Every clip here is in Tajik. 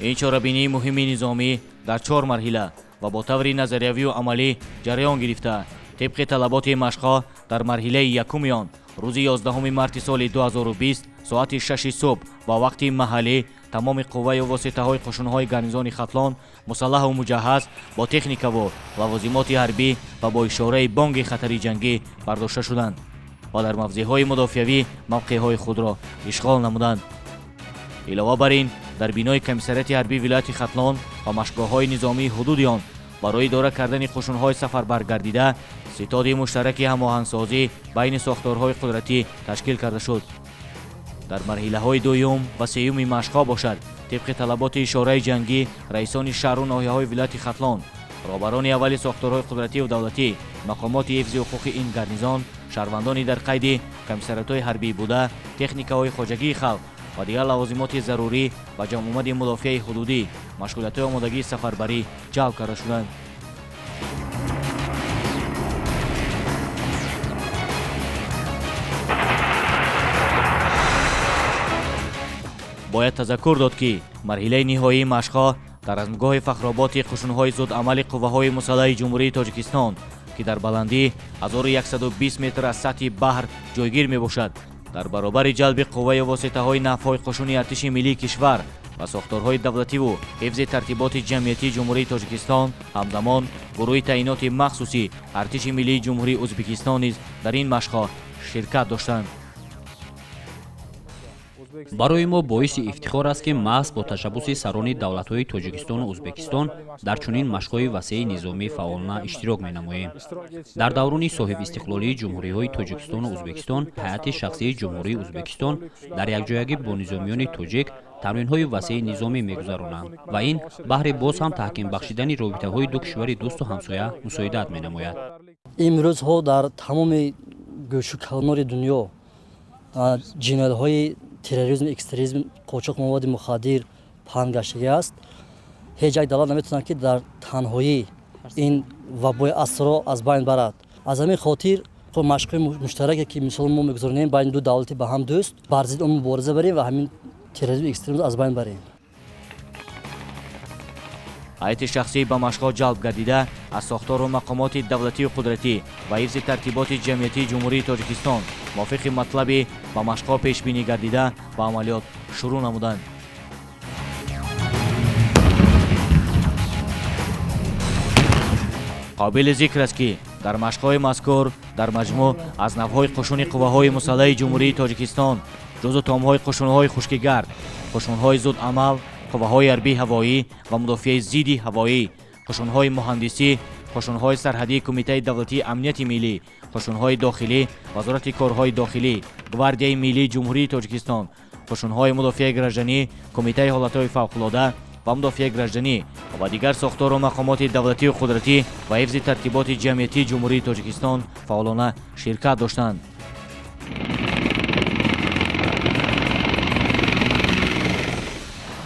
Ин чорабинии муҳими низомӣ дар чор марҳила ва бо таври назариявию амалӣ ҷараён гирифта, тибқи талаботи машқҳо дар марҳилаи якуми он рӯзи 11 марти соли 2020 соати 6 субҳ ба вақти маҳаллӣ тамоми қувваю воситаҳои қушунҳои гарнизони Хатлон мусаллаҳу муҷаҳҳаз бо техникаву лавозимоти ҳарбӣ ва бо ишораи бонги хатари ҷангӣ бардошта шуданд ва дар мавзеъҳои мудофиавӣ мавқеъҳои худро ишғол намуданд. Илова бар ин, дар бинои комиссариати ҳарбии вилояти Хатлон ва машқгоҳҳои низомии ҳудуди он барои идора кардани қушунҳои сафарбаргардида ситоди муштараки ҳамоҳангсозӣ байни сохторҳои қудратӣ ташкил карда шуд. Дар марҳилаҳои дуюм ва сеюми машқҳо бошад, тибқи талаботи ишораи ҷангӣ раисони шаҳру ноҳияҳои вилояти Хатлон, роҳбарони аввали сохторҳои қудратию давлатӣ, мақомоти ҳифзи ҳуқуқи ин гарнизон, шаҳрвандони дар қайди комиссариатҳои ҳарбӣ буда, техникаҳои хоҷагии халқ ва дигар лавозимоти зарурӣ ба ҷамъомади мудофиаи ҳудудӣ, машғулиятҳои омодагии сафарбарӣ ҷалб карда шуданд. Бояд тазаккур дод, ки марҳилаи ниҳоии машқҳо дар размгоҳи Фахроботи қушунҳои зудамали қувваҳои мусаллаҳи Ҷумҳурии Тоҷикистон, ки дар баландии 1120 метр аз сатҳи баҳр ҷойгир мебошад, дар баробари ҷалби қувваю воситаҳои нафҳои қушуни артиши миллии кишвар ва сохторҳои давлативу ҳифзи тартиботи ҷамъиятии Ҷумҳурии Тоҷикистон, ҳамзамон гурӯҳи таъиноти махсуси артиши миллии Ҷумҳурии Ӯзбекистон низ дар ин машқҳо ширкат доштанд. Барои мо боиси ифтихор аст, ки маҳз бо ташаббуси сарони давлатҳои Тоҷикистону Ӯзбекистон дар чунин машқҳои васеи низомӣ фаъолона иштирок менамоем. Дар даврони соҳибистиқлолии ҷумҳуриҳои Тоҷикистону Ӯзбекистон ҳайати шахсии Ҷумҳурии Ӯзбекистон дар якҷоягӣ бо низомиёни тоҷик тамринҳои васеи низомӣ мегузаронанд ва ин баҳри боз ҳам таҳким бахшидани робитаҳои ду кишвари дӯсту ҳамсоя мусоидат менамояд. Имрӯзҳо дар тамоми гӯшу канори дунё ҷиноятҳои терроризм, экстремизм, қочоқ маводи мухаддир паҳн гаштагӣ аст. Ҳеҷ як давлат наметавонад, ки дар танҳоӣ ин вабои асрро аз байн барад. Аз ҳамин хотир машқҳои муштараке, ки мисол мо мегузаронем байни ду давлати ба ҳам дӯст, бар зидди он мубориза барем ва ҳамин терроризм, экстремизм аз байн барем. Ҳайати шахсӣ ба машқҳо ҷалб гардида аз сохтору мақомоти давлатию қудратӣ ва ҳифзи тартиботи ҷамъиятии Ҷумҳурии Тоҷикистон мувофиқи матлаби ба машқҳо пешбинӣ гардида ба амалиёт шурӯъ намуданд. Қобили зикр аст, ки дар машқҳои мазкур дар маҷмӯъ аз навъҳои қушуни қувваҳои мусаллаҳи Ҷумҳурии Тоҷикистон, ҷузъу томҳои қушунҳои хушкигард, қушунҳои зудамал, қувваҳои ҳарбии ҳавоӣ ва мудофиаи зидди ҳавоӣ, қушунҳои муҳандисӣ, қушунҳои сарҳадии Кумитаи давлатии амнияти миллӣ, қушунҳои дохилӣ, Вазорати корҳои дохилӣ, Гвардияи миллии Ҷумҳурии Тоҷикистон, қушунҳои мудофиаи гражданӣ, Кумитаи ҳолатҳои фавқулода ва мудофиаи гражданӣ ва дигар сохтору мақомоти давлатию қудратӣ ва ҳифзи тартиботи ҷамъиятии Ҷумҳурии Тоҷикистон фаъолона ширкат доштанд.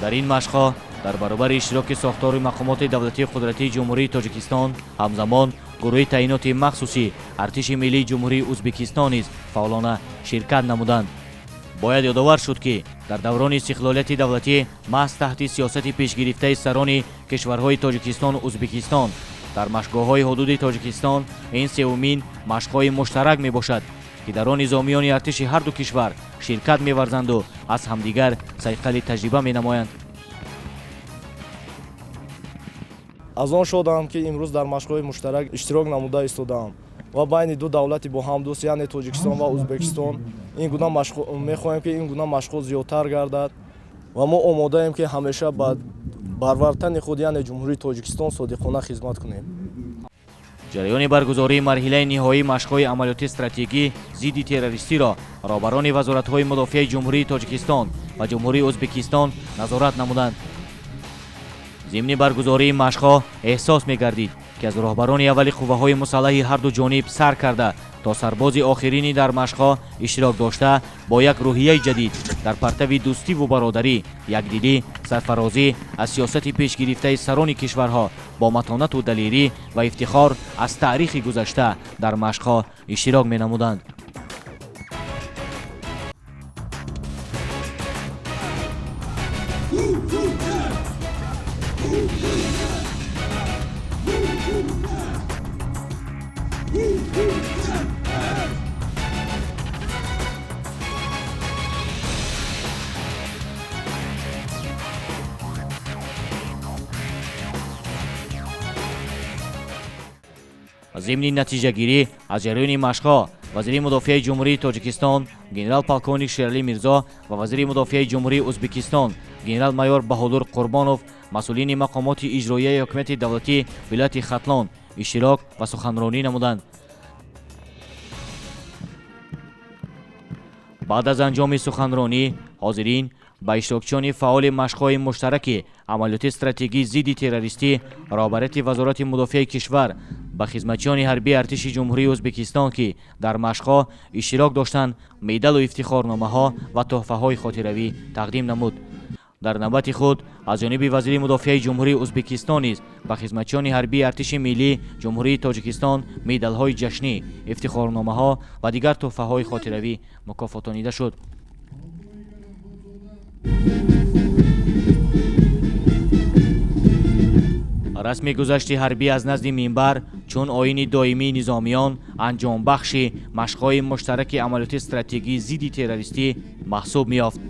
Дар ин машқҳо дар баробари иштироки сохтори мақомоти давлатии қудратии Ҷумҳурии Тоҷикистон, ҳамзамон гурӯҳи таъиноти махсуси артиши миллии Ҷумҳурии Ӯзбекистон низ фаъолона ширкат намуданд. Бояд ёдовар шуд, ки дар даврони истиқлолияти давлатӣ маҳз таҳти сиёсати пешгирифтаи сарони кишварҳои Тоҷикистону Ӯзбекистон дар машқгоҳҳои ҳудуди Тоҷикистон ин сеюмин машқҳои муштарак мебошад, ки дар он низомиёни артиши ҳар ду кишвар ширкат меварзанду аз ҳамдигар сайқали таҷриба менамоянд. Аз он шодам, ки имрӯз дар машқҳои муштарак иштирок намуда истодаам ва байни ду давлати бо ҳам дӯст, яъне Тоҷикистон ва Ӯзбекистон, ин гуна мехоҳем, ки ин гуна машқҳо зиёдтар гардад ва мо омодаем, ки ҳамеша бар ватани худ, яъне Ҷумҳурии Тоҷикистон, содиқона хизмат кунем. Ҷараёни баргузории марҳилаи ниҳоии машқҳои амалиёти стратегӣ зидди террористиро роҳбарони вазоратҳои мудофиаи Ҷумҳурии Тоҷикистон ва Ҷумҳурии Ӯзбекистон назорат намуданд. Зимни баргузории машқҳо эҳсос мегардид, ки аз роҳбарони аввали қувваҳои мусаллаҳи ҳарду ҷониб сар карда то сарбози охиринӣ дар машқҳо иштирок дошта бо як рӯҳияи ҷадид дар партави дӯстиву бародарӣ, якдилӣ, сарфарозӣ аз сиёсати пешгирифтаи сарони кишварҳо бо матонату далерӣ ва ифтихор аз таърихи гузашта дар машқҳо иштирок менамуданд. Зимни натиҷагирӣ аз ҷараёни машқҳо вазири мудофиаи Ҷумҳурии Тоҷикистон генерал-полковник Шералӣ Мирзо ва вазири мудофиаи Ҷумҳурии Ӯзбекистон генерал-майор Баҳодур Қурбонов, масъулини мақомоти иҷроияи ҳокимияти давлатии вилояти Хатлон иштирок ва суханронӣ намуданд. Баъд аз анҷоми суханронӣ ҳозирин ба иштирокчиёни фаъоли машқҳои муштараки амалиёти стратегии зидди террористӣ, роҳбарияти Вазорати мудофиаи кишвар, ба хизматчиёни ҳарбии артиши Ҷумҳурии Ӯзбекистон, ки дар машқҳо иштирок доштанд, медалу ифтихорномаҳо ва тӯҳфаҳои хотиравӣ тақдим намуд. Дар навбати худ аз ҷониби вазири мудофиаи Ҷумҳурии Ӯзбекистон низ ба хизматчиёни ҳарбии артиши миллии Ҷумҳурии Тоҷикистон медалҳои ҷашнӣ, ифтихорномаҳо ва дигар тӯҳфаҳои хотиравӣ мукофотонида шуд. Расми гузашти ҳарбӣ аз назди минбар чун оини доимии низомиён анҷомбахши машқҳои муштараки амалиёти стратегии зидди террористӣ маҳсуб меёфт.